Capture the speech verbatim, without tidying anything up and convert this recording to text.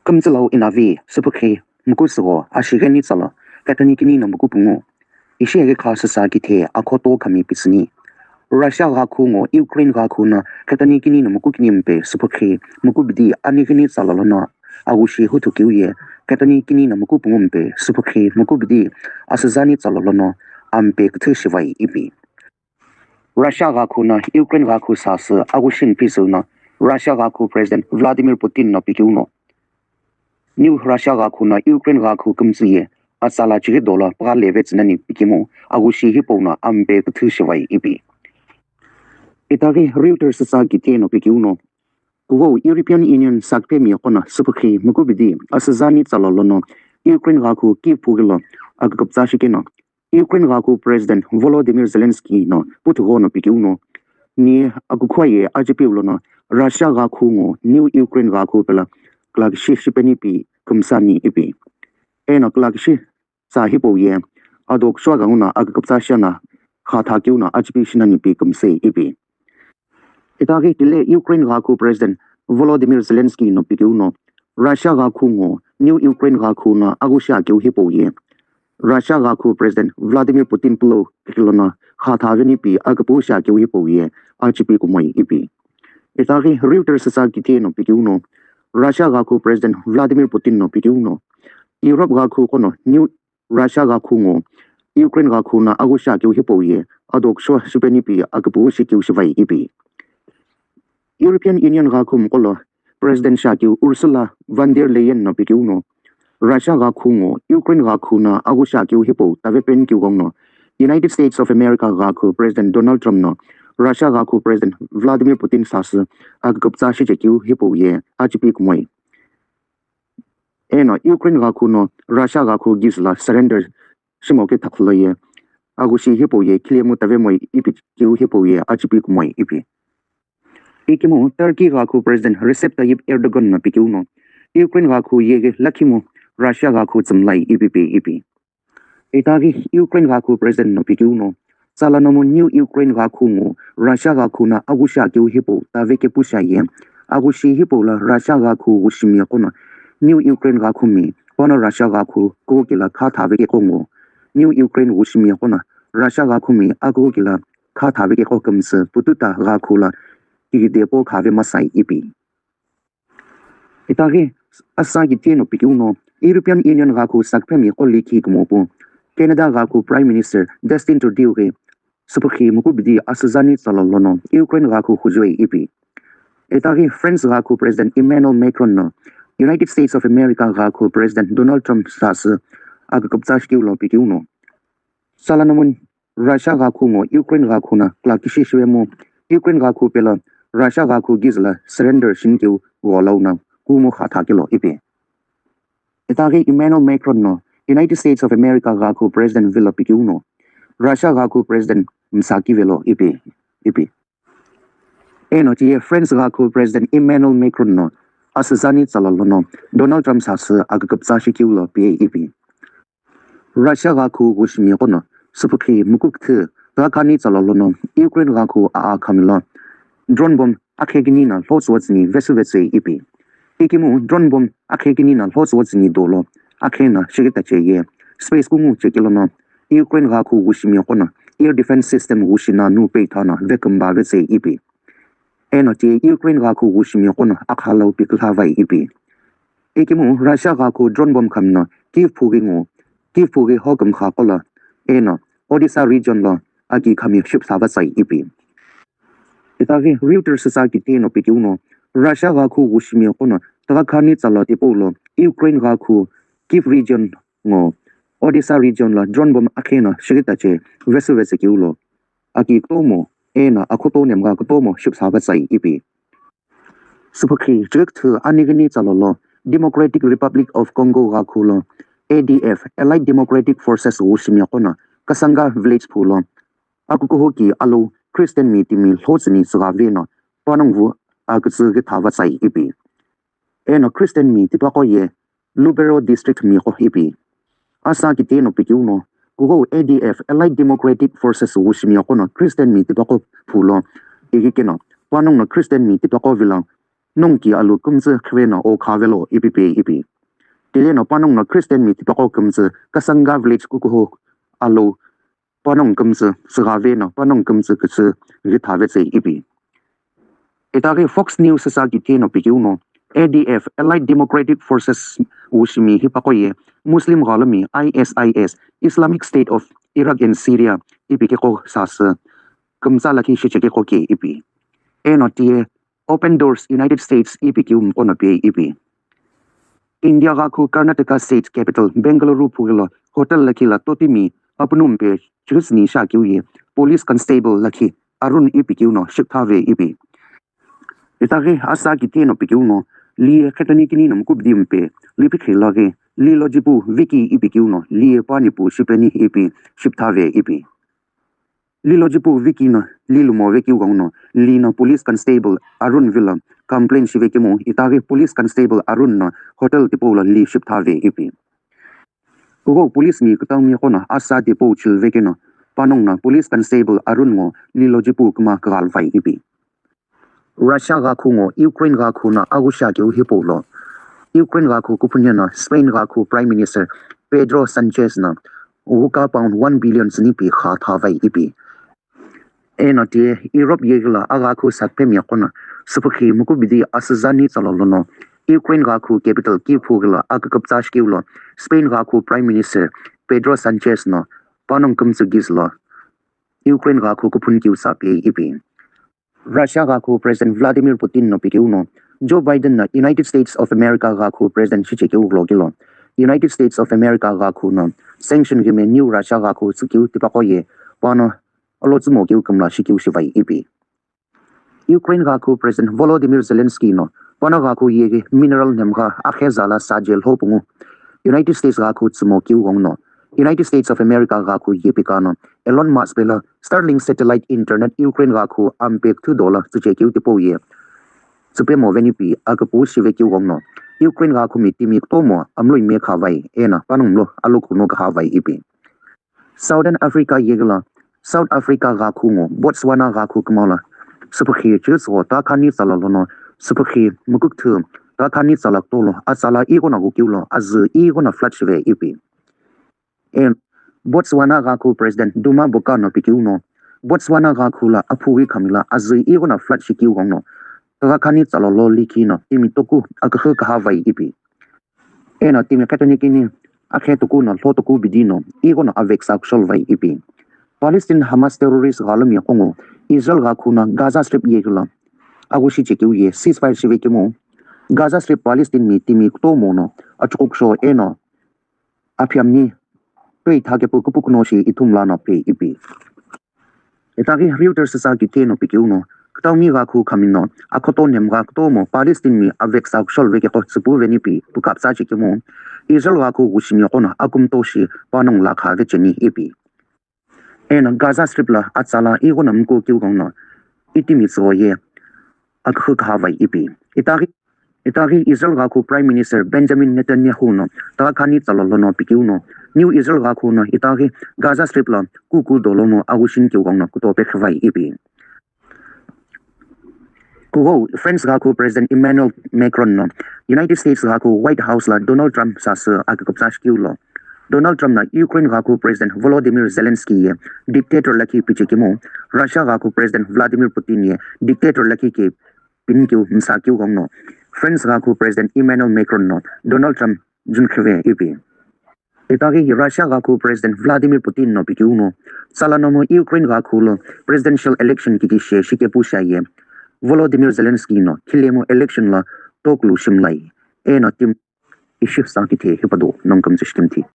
Kümtsülau inavi, süpükhi, muku sügho, ashigheni tsalo, khetani kini no muku pungu. Ishi agi kha süsa kithe, akhoto khami pitsüni. Russia ghakhu ngo Ukraine ghakhu no khetani kini no muku kini mpe süpükhi, muku bidi anigheni tsalo lono, agushi huthu kiu ye, khetani kini no muku pungu mpe süpükhi, muku bidi asüzani tsalo lono, ampe küthü shivai ipi. Russia ghakhu no Ukraine ghakhu sasü agushi niphi süno Russia ghakhu President Vladimir Putin no pikiu no. New Russia ghakhu no Ukraine ghakhu kümtsü ye atsala chighi dolo pagha leve tsünani pikimu agushi hipau no ampe küthü shivai ipi. Itaghi Reuters sa kithe no pikiu no. Kughou European Union sakphemi qo no süpükhi muku bidi asüzani tsalo lono Ukraine ghakhu Kyiv phughi lo aküküpütsa shikeno Ukraine ghakhu President Volodymyr Zelensky no puthugho no pikiu no, ni akukhua ye achipiu lono Russia ghakhu ngo New Ukraine ghakhu pela kulakishi shipeni pi kümsani ipi. Eno kulakishi tsa hipau ye, ado kushou ghenguno aküküpütsa shiana khatha kiu no achipi shinani pi kümsei ipi. Itaghi tile Ukraine ghakhu President Volodymyr Zelensky no pikiu no, Russia ghakhu ngo New Ukraine ghakhu no agushi akeu hipau ye. Russia ghakhu President Vladimir Putin pulo kikilo no khatha veni pi aküpüshi akeu hipau ye, achipi kumoi ipi. Itaghi Reuters sa kithe no pikiu no, Russia ghakhu President Vladimir Putin no pikiu no, Europe ghakhu qo no New Russia ghakhu ngo Ukraine ghakhu no agushi akeu hipau ye, ado kushou shipeni pi aküpüshi keu shivai ipi. European Union ghakhu mqolo President shakeu Ursula von der Leyen no pikiu no, Russia ghakhu ngo Ukraine ghakhu no agushi akeu hipau tave peni keu ghenguno, United States of America ghakhu President Donald Trump no Russia ghakhu President Vladimir Putin sasü aküküpütsa shichekeu hipau ye achipi kumoi. Eno Ukraine ghakhu no Russia ghakhu gizü lo surrender shimoke thakhlo ye, agushi hipau ye khilemu tavemo ipi keu hipau ye achipi kumoi ipi. Ikemu Turkey ghakhu President Recep Tayyip Erdogan no pikiu no, Ukraine ghakhu yeghi lakhimu Russia ghakhu tsümlai ipi pi ipi. Itaghi Ukraine ghakhu President no pikiu no, tsala nomu New Ukraine ghakhu ngo Russia ghakhu no agushi akeu hipau tave kepu shiaye, agushi hipau lo Russia ghakhu ghushimi qo no New Ukraine ghakhu mi, pano Russia ghakhu kukila khatha veke qo ngo, New Ukraine ghushimi qo no Russia ghakhu mi akukila khatha veke qo kümsü pututa ghakhu lo kighidepo khave masai ipi. Itaghi asa kithe no pikiu no European Union ghakhu sakphemi qo likhi kumopu Canada ghakhu Prime Minister Justin Trudeau ghi süpükhi muku bidi asüzani tsalo lono Ukraine ghakhu hujue ipi. Itaghi France ghakhu President Emmanuel Macron no United States of America ghakhu President Donald Trump sasü aküküpütsa shikeu lo pikiu no, tsala nomu Russia ghakhu ngo Ukraine ghakhu no kulakishi shiwemu, Ukraine ghakhu pelo Russia ghakhu gizü lo surrender shinikeu gholau no kumu khatha kelo ipi. Itaghi Emmanuel Macron no United States of America ghakhu President vilo pikiu no, Russia ghakhu President msaki velo ipi ipi. Eno tiye France ghakhu President Emmanuel Macron no asüzani tsalo lono Donald Trump sasü aküküpütsa shikeu lo pie ipi. Russia ghakhu ghushimi qo no süpükhi muku küthü tüghakhani tsalo lono Ukraine ghakhu aa khami lo drone bomb akhe kini no lhotsüwa tsüni vesüvetsü ipi. Ikemu drone bomb akhe kini no lhotsüwa tsüni dolo akhe no shighi tache ye space kungu chekelo no Ukraine ghakhu ghushimi qo no air defense system ghushi nanu peitha no vekümba vetsü ipi. Eno tiye Ukraine ghakhu ghushimi qo no akha lo piküla vai ipi. Ikemu Russia ghakhu drone bomb khami no Kyiv phughi ngo, Kyiv phughi hokümkha qo lo, eno Odessa region lo aki khami shipüsa vatsai ipi. Itaghi Reuters sa kithe no pikiu no, Russia ghakhu ghushimi qo no tüghakhani tsalo tipau lo Ukraine ghakhu Kyiv region ngo Odessa region lo drone bomb akhe no shighi tache vesüvetsü keu lo aki kutomo eno akhoto nemgha kutomo shipüsa vatsai ipi. Süpükhi chighi küthü anighini tsalo lo Democratic Republic of Congo ghakhu lo A D F, Allied Democratic Forces ghushimi qo no Kasanga village phu lo akukuhu ki alou Christian mi timi lhotsüni tsügha veno panongu akütsü ghi thava tsai ipi. Eno Christian mi tipaqo ye Lubero District mi qo ipi. Asa kithe no pikiu no, kughou A D F, Allied Democratic Forces ghushimi qo no Christian mi tipaqo phu lo, ighi keno, panongu no Christian mi tipaqo vilo, nongu ki alu kümtsü khiveno o khavelo ipi pe ipi. Tileno panongu no Christian mi tipaqo kümtsü Kasanga village kukuho alu panongu kümtsü süghave no panongu kümtsü kütsü ghithave tsei ipi. Itaghi Fox News sa kitheno pikeu no A D F, Allied Democratic Forces wushimi hipaqo ye Muslim ghalumi I S I S, Islamic State of Iraq and Syria ipi keqo sasü kümtsa lakhi shichekeqo ke ipi. Eno tiye Open Doors United States ipi kiu mqono pe ipi. India ghakhu Karnataka State Capital Bengaluru phugilo hotel lakhi la totimi apunu mpe chusni sha kiu ye police constable lakhi Arun ipi kiu no shipthave ipi. Itaghi asa kitheno pikeu no li khetoni kini no mkubdi mpe li pikhi laghi li lojipu Vicky ipi kiu no li panipu shipeni ipi shipthave ipi. Li lojipu Vicky no li lumo vekeu gong no li no police constable Arun vilo complaint shivekemu itaghi police constable Arun no hotel tipau lo li shipthave ipi. Kugo police mi kutau mi qono asa tipau chilvekeno panongu no police constable Arun ngo li lojipu kuma kghalvai ipi. Russia ghakhu ngo Ukraine ghakhu no aghusha keu hipau lo Ukraine ghakhu kuphunye no Spain ghakhu Prime Minister Pedro Sanchez no ghuka pound one billion tsüni pi kha thavai ipi. Eno tiye Europe yeghi lo aghakhu sakphemi qono süpükhi mukubidi asüzani tsalo lono Ukraine ghakhu capital Kyiv ghilo aküküptsa shikeu lo Spain ghakhu Prime Minister Pedro Sanchez no panongu kümtsü giz lo Ukraine ghakhu kuphun keu sa pe ipi. Russia ghakhu President Vladimir Putin no pikeu no Joe Biden no United States of America ghakhu President shichekeu vlogilo United States of America ghakhu no sanction ghime new Russia ghakhu tsükeu tipaqo ye pano alotsümo keu kümla shikeu shivai ipi. Ukraine ghakhu President Volodymyr Zelensky no pano ghakhu yeghi mineral nhemgha akheza la saje lhopungu United States ghakhu tsümo keu gong no United States of America ghakhu yepika no Elon Musk pelo Starlink satellite internet Ukraine ghakhu ampe kthu dola tsüchekeu tipau ye tsüpemo venipi aküpu shivekeu gong no Ukraine ghakhu mi timi kutomo amloi mekha vai eno panongu mlo alukhu no kha vai ipi. Southern Africa yeghi lo South Africa ghakhu ngo Botswana ghakhu kümala süpükhi chighi tsügho ta khani tsala lono süpükhi mükükthu ta khani tsala kutolo atsala ighono ghukeu lo azü ighono flood shive ipi. And Botswana ghakhu President Duma Bokano pikeu no Botswana ghakhu lo aphughi khamila azü ighono flood shikeu gong no ta khani tsala lo likhi no timi toku akühü kaha vai ipi. Eno timi khetoni kini akhe tuku no lho tuku bidi no ighono aveksa kushol vai ipi. Palestine Hamas terrorist ghalumi qongu Israel ghakhu no Gaza Strip yeghi lo aghushi chekeu ye ceasefire shivekemu Gaza Strip Palestine mi timi kutomo no achukukusho eno aphiamni toi thakepu kupukuno shi ithumla no pe ipi. Itaghi Reuters sa kitheno pikeu no kutaumi ghakhu khamino akhoto nemgha kutomo Palestine mi aveksa kushol vekeqo tsüpu venipi pukaptsa chekemu Israel ghakhu ghushimi qono akumto shi panongu lakha vecheni ipi. Eno Gaza Strip lo atsala ighono mkukeu gong no itimi tsügho ye akühü kaha vai ipi. Itaghi Itaghi Israel ghakhu Prime Minister Benjamin Netanyahu no ta khani tsala lono pikeu no New Israel ghakhu no itaghi Gaza Strip lo kuku dolomo aghushikeu gong no kutope khivai ipi. Kugo France ghakhu President Emmanuel Macron no United States ghakhu White House lo Donald Trump sasü aküküptsa shikeu lo Donald Trump no Ukraine ghakhu President Volodymyr Zelensky ye dictator lakhi pichekemu Russia ghakhu President Vladimir Putin ye dictator lakhi ke pinikeu msakeu gong no France ghakhu President Emmanuel Macron no Donald Trump junkhive ipi. Itaghi Russia ghakhu President Vladimir Putin no pikeu no tsala nomu Ukraine ghakhu lo presidential election kiki she shikepu shaye Volodymyr Zelensky no khilemu election lo toklu shimlai eno timi ishi sa kithe hipado nongu kümtsü shikimthi.